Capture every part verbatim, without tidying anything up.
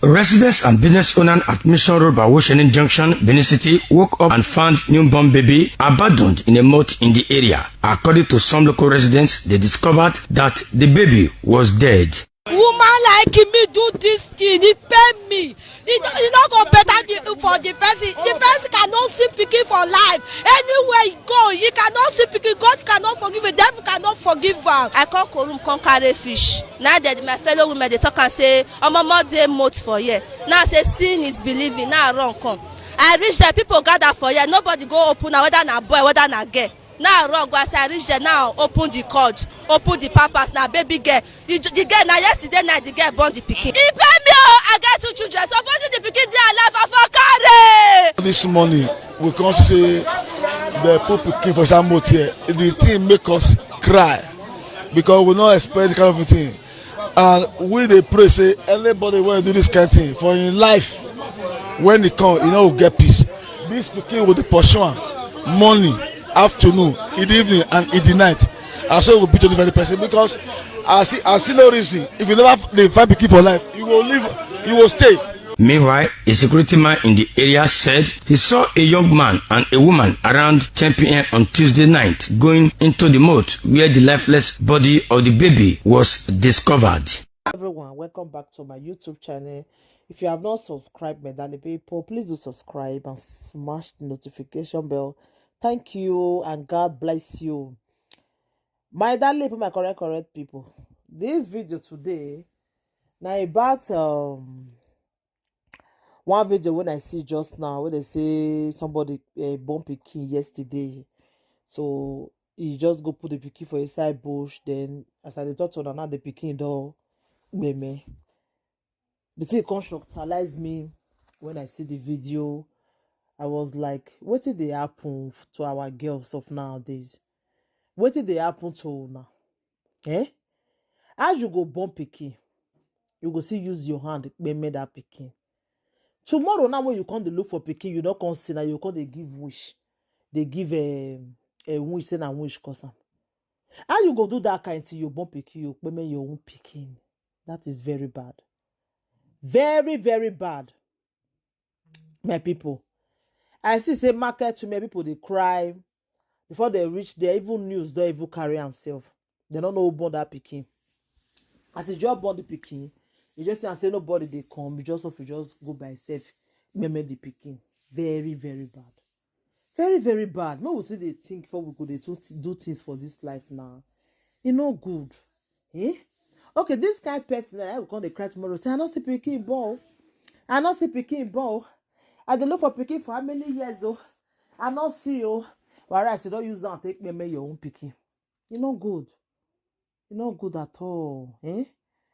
Residents and business owners at Mission Road by Ocean Junction, Benin City, woke up and found newborn baby abandoned in a moat in the area. According to some local residents, they discovered that the baby was dead. Woman like me do this thing, e pain me. E no, e no go better the, for the person. The person cannot see pikin for life. Anywhere you go, you cannot see pikin. God cannot forgive you. Devil cannot forgive am. I come Korum, come carry fish. Now that my fellow women, they talk and say, "Omomo dey moat for here." Now I say, "Seeing is believing." Now I run come. I reach there, people gather for here. Nobody go open am, whether na boy, whether na girl. Now I run go, as I reach there, now open the cord, open the pampers, na baby girl. The, the girl, na yesterday night the girl born the pikin. E pain me o, I get two children, supposing the pikin dey alive, I for carry. This morning, we come see say they put pikin for inside moat here. The thing make us cry because we no expect the kind of thing. And we dey pray say anybody wey do this kind thing for im life, when e come, e no go get peace. This pikin go dey pursue am morning, afternoon, in the evening, and in the night. And so e go be to the very person because I see, I see no reason. If you never f-, dey find pikin for life, you go live, you go stay. Meanwhile, a security man in the area said he saw a young man and a woman around ten p m on Tuesday night going into the moat where the lifeless body of the baby was discovered. Everyone, welcome back to my YouTube channel. If you have not subscribed, my darling people, please do subscribe and smash the notification bell. Thank you and God bless you. My darling people, my correct, correct people. This video today, now about, um, one video when I see just now, where they say somebody, uh, born pikin yesterday. So he just go put the pikin for inside bush. Then as I dey talk to una now, the pikin don gbeme. The thing come shocktalize me when I see the video. I was like, "Wetin dey happen to our girls of nowadays? Wetin dey happen to una? Eh? How you go born pikin? You go still use your hand kpeme that pikin. Tomorrow now when you come dey look for pikin, you no come see, na you come dey give wish. Dey give a, a wish, say na wish cause am. How you go do that kind thing? You born pikin, you kpeme your own pikin. That is very bad. Very, very bad." My people, I see say market to me, people dey cry. Before they reach there, even news don't even carry himself. They don't know who born that pikin. As e just born the pikin, you just say nobody dey come. You just have to just go by self, meme the pikin. Very, very bad. Very, very bad. Make we still dey think before we go dey do, do things for this life now. E no good. Eh? Okay, this kind person, I go come dey cry tomorrow. Say, "I no see pikin born. I no see pikin born. I dey look for pikin for how many years o? I no see o." Whereas you don use am take kpeme your own pikin. E no good. E no good at all. Eh?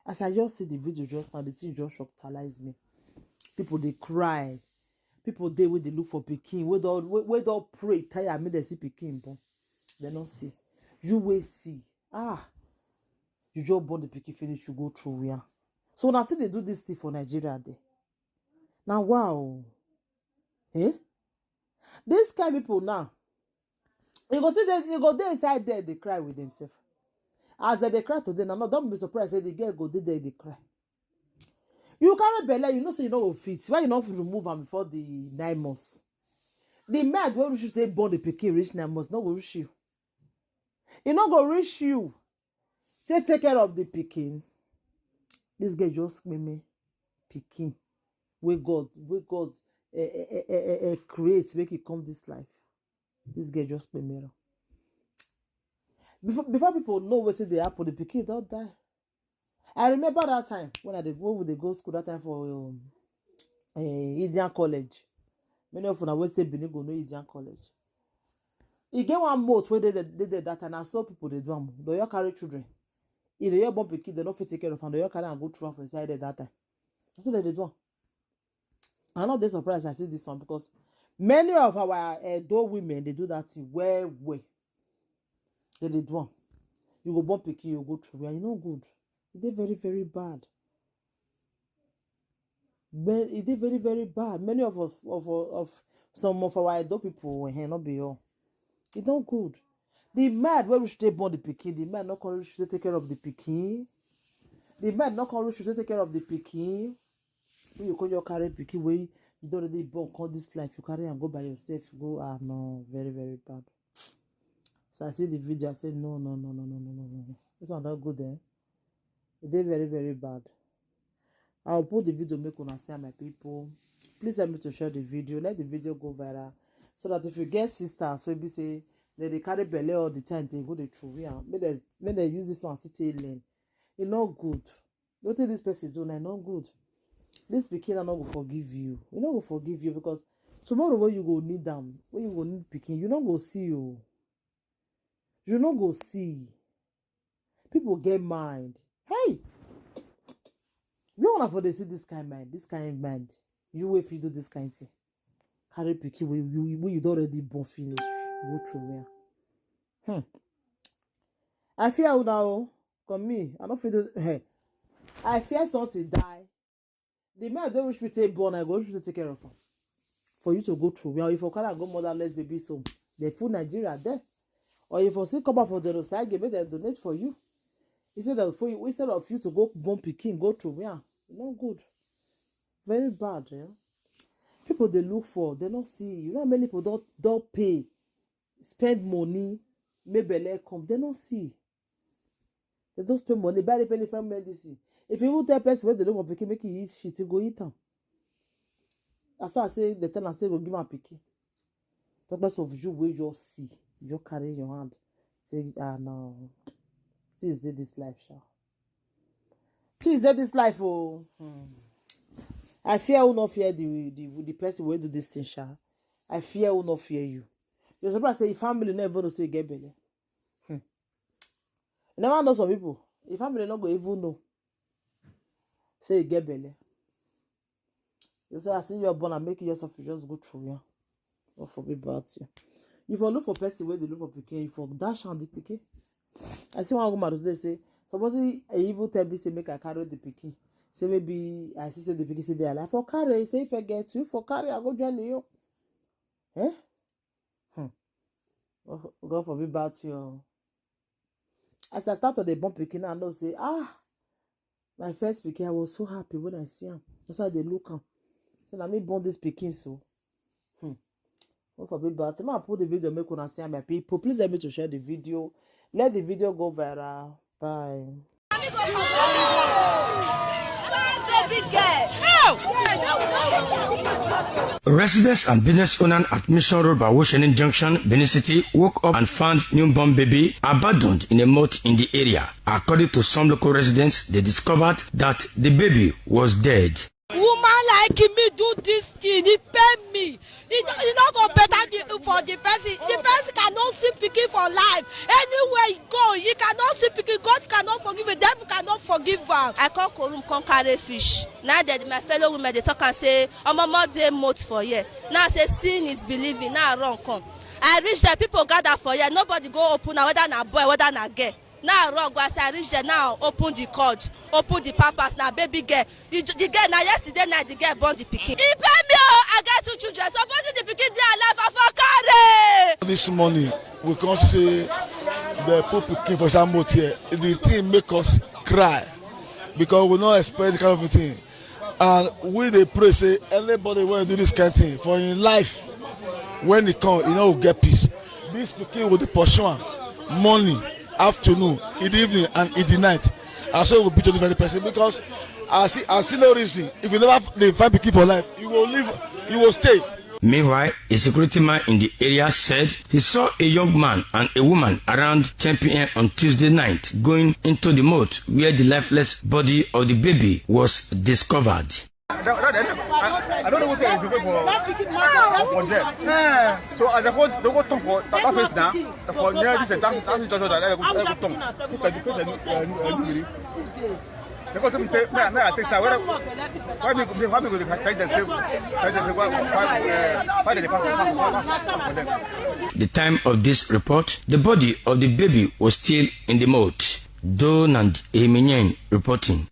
As I just see the video just now, the thing just shocktalize me. People dey cry. People dey wey dey look for pikin, wey don, wey, wey don pray tire make dem see pikin born. Dem no see. You wey see. Ah, you just born the pikin finish, you go throw am. So una still dey do this thing for Nigeria there. Na wow. Eh? This kind people now, you go see dem, you go dey inside there, dey cry with themselves. As dem dey cry today, now, no, don't be surprised say the girl go dey there, dey cry. You carry belle, you know say you no go fit. Why you no fit remove am before the nine months? The man wey reach you take born the pikin reach nine months, no go reach you. E no go reach you. Take, take care of the pikin. This girl just kpeme pikin wey God, wey God, eh, eh, eh, eh, eh, eh, create, make e come this life. This girl just kpeme am. Before, before people know wetin dey happen, the pikin don die. I remember that time when I dey, when we dey go school that time for, um, eh, Indian College. Many of una wey stay Benin go know Indian College. E get one moat wey dey there, dey there that time. Na so people dey do am. Dem just carry children. If dem just born pikin, dem no fit take care of am. Dem just carry am go throw am for inside there that time. Na so dem dey do am. I no dey surprised I see this one because many of our Edo women dey do that thing well, well. Dem dey do am. You go born pikin, you go throw am. E no good. E dey very, very bad. But e dey very, very bad. Many of us, of, of some of our Edo people, eh, no be all. E no good. The man wey reach take born the pikin, the man no come reach take care of the pikin. The man no come reach take care of the pikin. When you come your carry pikin wey you don already born, come this life, you carry am go by yourself, go, ah, no, very, very bad. So I see the video, I say, "No, no, no, no, no, no, no, no, no. This one not good, eh?" E dey very, very bad. I'll put the video, make una see am, my people. Please help me to share the video. Let the video go viral. So that if you get sisters wey be say dem dey carry belle all the time, dem go dey throw away am. Make dem, make dem use this one still take learn. E no good. Wetin this person do na e no good. This pikin na no go forgive you. E no go forgive you because tomorrow when you go need am, when you go need pikin, you no go see o. You no go see. People get mind. Hey! Where una for dey see this kind mind, this kind mind? You wey fit do this kind thing. Carry pikin wey you, wey you don already born finish, go throw away am. Hmm. I fear una o. Come me, I no fit do, hey. I fear something die. The man don reach me take born, I go reach me take care of am. For you to go through, well, if you carry am go motherless baby home, the full Nigeria there. Or if you still come out for genocide, give make dem donate for you. Instead of, for you, instead of you to go born pikin, go through, yeah, e no good. Very bad, eh? People dey look for, dem no see. You know how many people don, don pay, spend money, make belle come, dem no see. Dem don spend money, buy different, different medicine. If you even tell person wey dey look for pikin, make e eat shit, e go eat am. That's why I say, dem tell am say e go give am pikin. Talk less of you wey just see, you just carry your hand. Say, "Ah, no. Things dey this life, sha. Things dey this life, oh." Hmm. I fear who no fear the, the, the person wey do this thing, sha. I fear who no fear you. You suppose say your family never know say you get belle. Hmm. You never know some people. Your family no go even know say you get belle. You say, "I see your born and make yourself, you just go through, yeah." God forbid bad thing. You for look for person wey dey look for pikin, you for dash am the pikin. I see one woman today say, suppose he even tell me say make I carry the pikin. Say maybe I see say the pikin say dey alive. For carry, say if I get you, for carry, I go join you. Eh? Hmm. God for-, God forbid bad thing o. As I start to dey born pikin, I know say, ah, my first pikin, I was so happy when I see am. That's why I dey look am. Say, "Na me born this pikin so." Hmm. God forbid bad thing. Make I put the video, make una see am, my people. Please help me to share the video. Let the video go viral. Bye. Residents and business owners at Mission Road by Ocean Junction, Benin City, woke up and found newborn baby abandoned in a moat in the area. According to some local residents, they discovered that the baby was dead. Woman like me do this thing, e pain me. E no, e no go better the, for the person. The person cannot see pikin for life. Anywhere he go, he cannot see pikin. God cannot forgive him. Devil cannot forgive am. I come Korum, come carry fish. Now that my fellow women, they talk and say, "Omomo dey moat for here." Now I say, "Seeing is believing." Now I run come. I reach there, people gather for here. Nobody go open am, whether na boy, whether na girl. Now I run go, as I reach there, now open the cord, open the pampers, na baby girl. The, the girl, na yesterday night the girl born the pikin. E pain me o, I get two children, supposing the pikin dey alive, I for carry. This morning, we come see say they put pikin for inside moat here. The thing make us cry because we no expect the kind of thing. And we dey pray say anybody wey do this kind thing for im life, when e come, e no go get peace. This pikin go dey pursue am morning, afternoon, in the evening, and in the night. And so we go beat any very person because I see, I see no reason. If you never f-, dey find pikin for life, you go live, you go stay. Meanwhile, a security man in the area said he saw a young man and a woman around ten p m on Tuesday night going into the moat where the lifeless body of the baby was discovered. I don't, I don't, I don't know what they do for, for, for them. So as they go, they go talk for that place now, for near this taxi, taxi junction, they go, they go talk. Look at the, look at the, uh, uh, They go tell me say, "Me, me, I take time. Why, why me, me, why me go dey fight them? Say, fight them, say, why, why, uh, why they pass, pass, pass, pass for them?" The time of this report, the body of the baby was still in the moat. Donald Eminyen reporting.